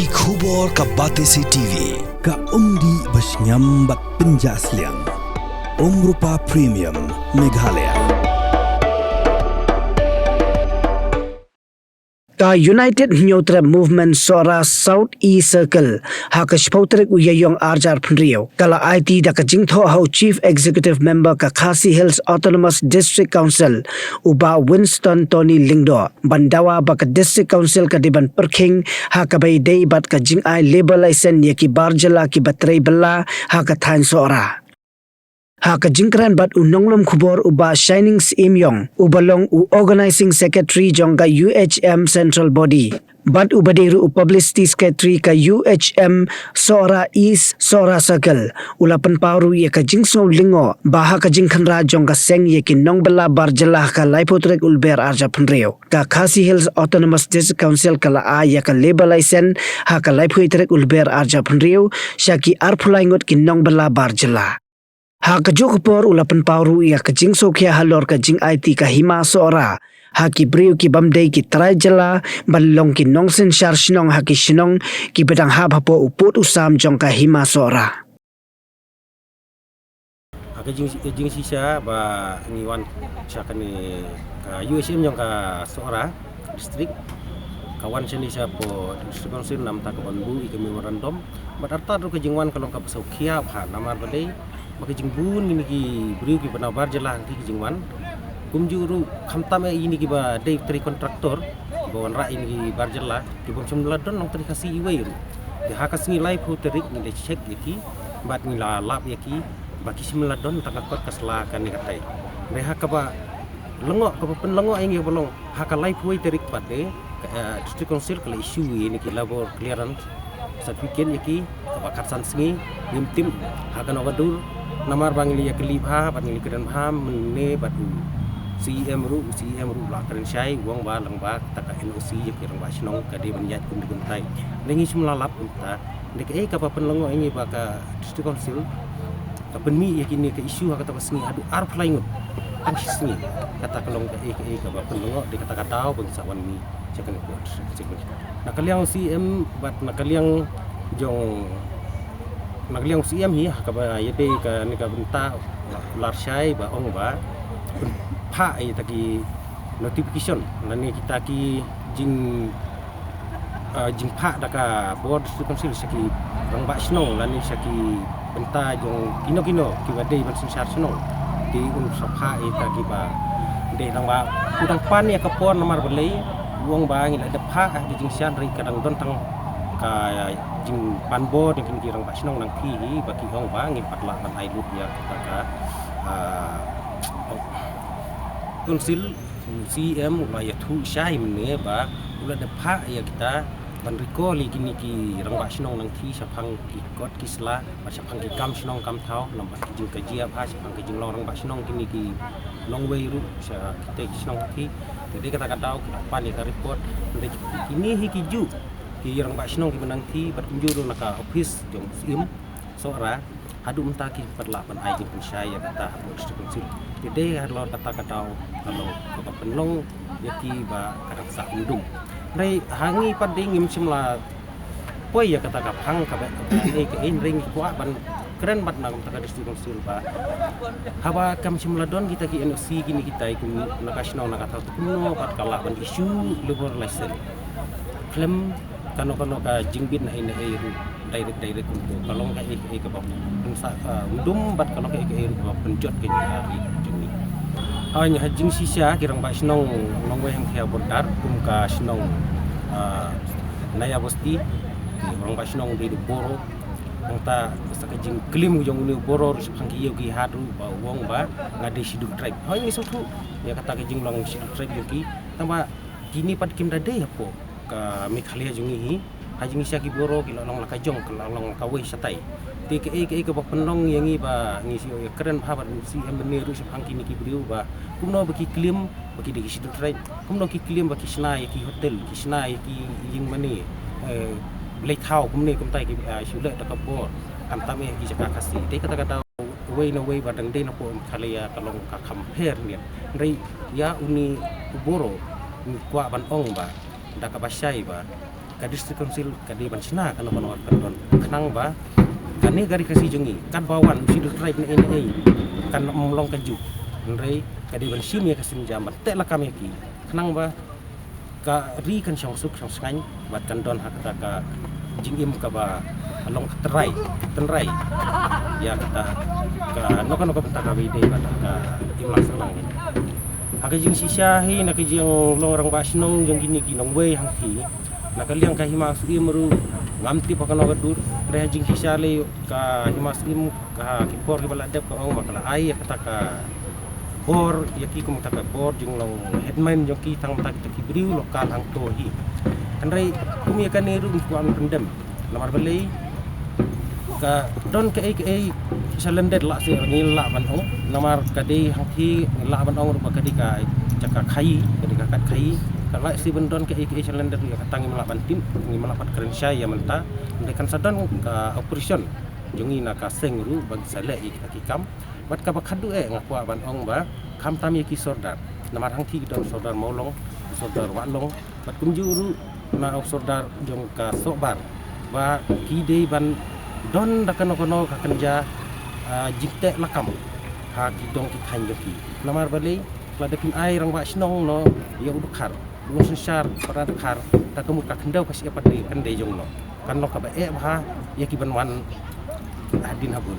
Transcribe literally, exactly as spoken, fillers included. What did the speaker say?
Ki khubor ka Batesi T V, ka umdih ba shngiam bad pynjah sliang. Umrupa Premium, Meghalaya. Ka United Hynñiewtrep Movement Sohra South East Circle, ha ka shiphew tarik u Ïaïong arhajar phew hynriew, ka la aiti da ka jingthoh ha u Chief Executive Member ka Khasi Hills Autonomous District Council, u Bah Winston Tony Lyngdoh, ban dawa ba ka District Council ka dei ban pyrkhing ha kaba ïadei bad ka jingai labour license ïa ki bar jylla kiba trei bylla ha ka thaiñ Sohra. Ha ka jingkren bad u nonglum khubor u Bah Shining Syiemiong, uba long u Organising Secretary jong ka U H M Central Body, bad uba dei ruh u Publicity Secretary ka U H M Sohra East Sohra Circle, u la pynpaw ruh ïa ka jingsngew lyngngoh ba ha ka jingkhynra jong ka seng ïa ki nongbylla bar jylla ha ka laiphew tarik u Lber arhajar phew hynriew, ka Khasi Hills Autonomous District Council ka la ai ïa ka labour license ha ka laiphew tarik u Lber arhajar phew hynriew sha ki arphew lai ngut ki nongbylla bar jylla. Ha kajuh ka por u la pynpaw ruh ïa ka jingsngewkhia halor ka jingaiti ka Hima Sohra ha ki briew ki bym dei ki trai jylla ban long ki nongsynshar shnong ha ki shnong kiba dang hap hapoh u pud u sam jong ka Hima Sohra. Ha ka jing, jingshisha ba ngi wan sha kane ka U H M jong ka Sohra District, ka wan shane shapoh District Council namar ka ban buh ïa ka memorandum. Bad artat ruh ka jingwan ka long kaba sngewkhia bha namar ba dei ba ka jingbun kine ki briew kiba na bar jylla ha ki jingwan. Kumjuh ruh khamtam eh ïa kine kiba dei trei contractor kiba wanrah ïa kine ki bar jylla, ki bym shym la don nongtrei Khasi iwei ruh. Te ha ka sngi laiphew tarik ngi la check ïa ki bad ngi la lap ïa ki ba ki shym la don tang ka kot ka sla kane katai. Te ha kaba lyngngoh, kaba pynlyngngoh ïa ngi ba long ha ka laiphew tarik pat de ka, eh, District Council ka la issue ïa kine ki labour clearance certificate ïa ki kaba khatsan sngi, ngim tip ha kano ka dur. Namar ba ngi la ïa kylli bha bad ngi la kren bha mynne bad u C E M ruh, u C E M ruh la kren shai, u ong ba lyngba kata ka N O C ïa ki rangbah shnong ka dei ban ïaid kumne kumtai. Te ngi shym la lap kumta. Te kaei kaba pynlyngngoh ïa ngi ba ka District Council ka pynmih ïa kine ka issue ha kata ka sngi haduh arphew lai ngut. Tang shi sngi. Kata ka long kaei kaei kaba pynlyngngoh, dei kata ka daw ba ngi sa wan mih sha kane ka pud. Na ka liang u C M bad na ka liang jong, na ka liang u C M hi ha kaba ïadei kane ka bynta u la kular shai ba ong ba pynphah ïa kita ki notification lane kita ki jing, ah, jingphah da ka bor District Council sha ki rangbah shnong lane sha ki bynta jong kino kino kiba dei ban synshar shnong. Te un sa phah ïa kita kiba dei tang ba u dang pan ïa ka por namar balei u ong ba ngi la dep phah ha ki jingshad hynrei ka dang don tang ka jingpan bor jong kine ki rangbah shnong nangta hi ba ki ong ba ngim pat lah ban ai lut ïa kata ka, ah, Council. U C M u la ïathuh shai mynne ba u la dep phah ïa kita ban recall ïa kine ki rangbah shnong nangta shaphang ki kot ki sla bad shaphang ki kam shnong kam thaw, namar ki jingkajia bha shaphang ki jinglong rangbah shnong kine ki nongwei ruh sha kita ki shnong ki. Te dei kata ka daw ki la pan ïa ka report. Te kine hi ki juh ki rangbah shnong kiba nangta bad kumjuh ruh na ka office jong u C M Sohra. Haduh mynta kim pat lah ban ai jingpynshai ïa kata hapoh District Council. Te dei halor kata ka daw ka long kaba pynlong ïa ki ba ka dang sah ym dum. Hynrei ha ngi pat de ngim shym la poi ïa kata ka phang kaba kaei kaei, hynrei ngi kwah ban kren bad na ka bynta ka District Council ba haba kam shym la don kita ki N O C kine kita kum na ka shnong na ka thaw, kumno pat ka lah ban issue labour license khlem kano kano ka jingbit na ei na ei ruh direct direct kumto. Ka long kaei kaei kaba pynsa, ah, ym dum bad ka long kaei kaei ruh kaba pynjot ka jingïarap jong ngi. Ha jingshisha ki rangbah shnong nongwei hangthie ha border kum ka shnong, ah, Naya Bosti, ki rangbah shnong dei da u Boro. Nangta sa ka jingklim jong une u Boro ruh shaphang ki ïew ki hat ruh ba u ong ba nga dei Scheduled Tribe. Ha ngi sngewthuh ïa kata ka jinglong Scheduled Tribe jong ki. Tangba kine pat kim da dei hapoh ka Meghalaya jong ngi hi. Ha jingshisha ki Boro ki la long la ka jong, ki la long la kawei shatai. Te kaei kaei kaba pynlong ïa ngi ba ngi shu ïa kren bha bad u C M mynne ruh shaphang kine ki briew ba kumno ba ki claim ba ki dei ki Scheduled Tribe, kumno ki claim ba ki shna ïa ki hotel, ki shna ïa ki ïing mane, eh, blei thaw kumne kumtai ki, eh, shu leh da ka bor, khamtam ïa ki jaka Khasi. Te kata ka daw uwei na uwei ba dang dei na pdeng Meghalaya ka long ka compare ne. Hynrei ïa une u Boro ngi kwah ban ong ba da kaba shai ba Ka District Council ka dei ban shna kano kano ka kyndon, khnang ba kane ka Ri Khasi jong ngi katba wan u Scheduled Tribe ne ei ne ei kan ym long kajuh. Hynrei ka dei ban shim ïa ka sienjam ban teh lakam ïa ki, khnang ba ka ri kan shong suk shong shngaiñ bad kan don ha kata ka jingim kaba long ka tynrai, tynrai ïa kata kano kano ka bynta kaba ïadei bad ka imlang sahlang. Ha ka jingshisha hi, na ka jinglong rangbah shnong jong kine ki nongwei hangtei, na ka liang ka Hima Syiem ruh ngam tip ha kano ka dur. Hynrei ha jingshisha lei ka Hima Syiem ha ki por kiba la dep ka ong ba ka la ai ïa kata ka bor ïa ki, kum kata ka bor jinglong headman jong ki tang kata kita ki briew local hangto hi. Hynrei kum ïa kane ruh ngi kwah ban pyndem, namar balei ka don kaei kaei shalyndet, lah shisha ngi lah ban ong, namar ka dei hangtei ngi lah ban ong ruh ba ka dei ka jaka khaii, ka dei ka khat khaii. Ka lah shisha ban don kaei kaei shalyndet ruh ïa kata ngim lah ban tip, ngim lah ban kren shai ïa mynta. Hynrei kan sa don ka operation jong ngi na ka seng ruh ba ngi sa leh ïa kita ki kam. Bad kaba khadduh eh nga kwah ban ong ba khamtam ïa ki sordar, namar hangtei ki don sordar Mawlong, sordar Wahlong, bad kumjuh ruh na u sordar jong ka Sohbar, ba ki dei ban don da kano kano ka kynja, ah, jingteh lakam ha ki dong ki thaiñ jong ki. Namar balei, lada kim ai rangbah shnong noh ïa u dkhar, u nongsynshar para dkhar, ta ka mut ka khyndew ka shyiap pat dei kan dei jong noh, kan long kaba eh bha ïa ki ban wan hadien habud.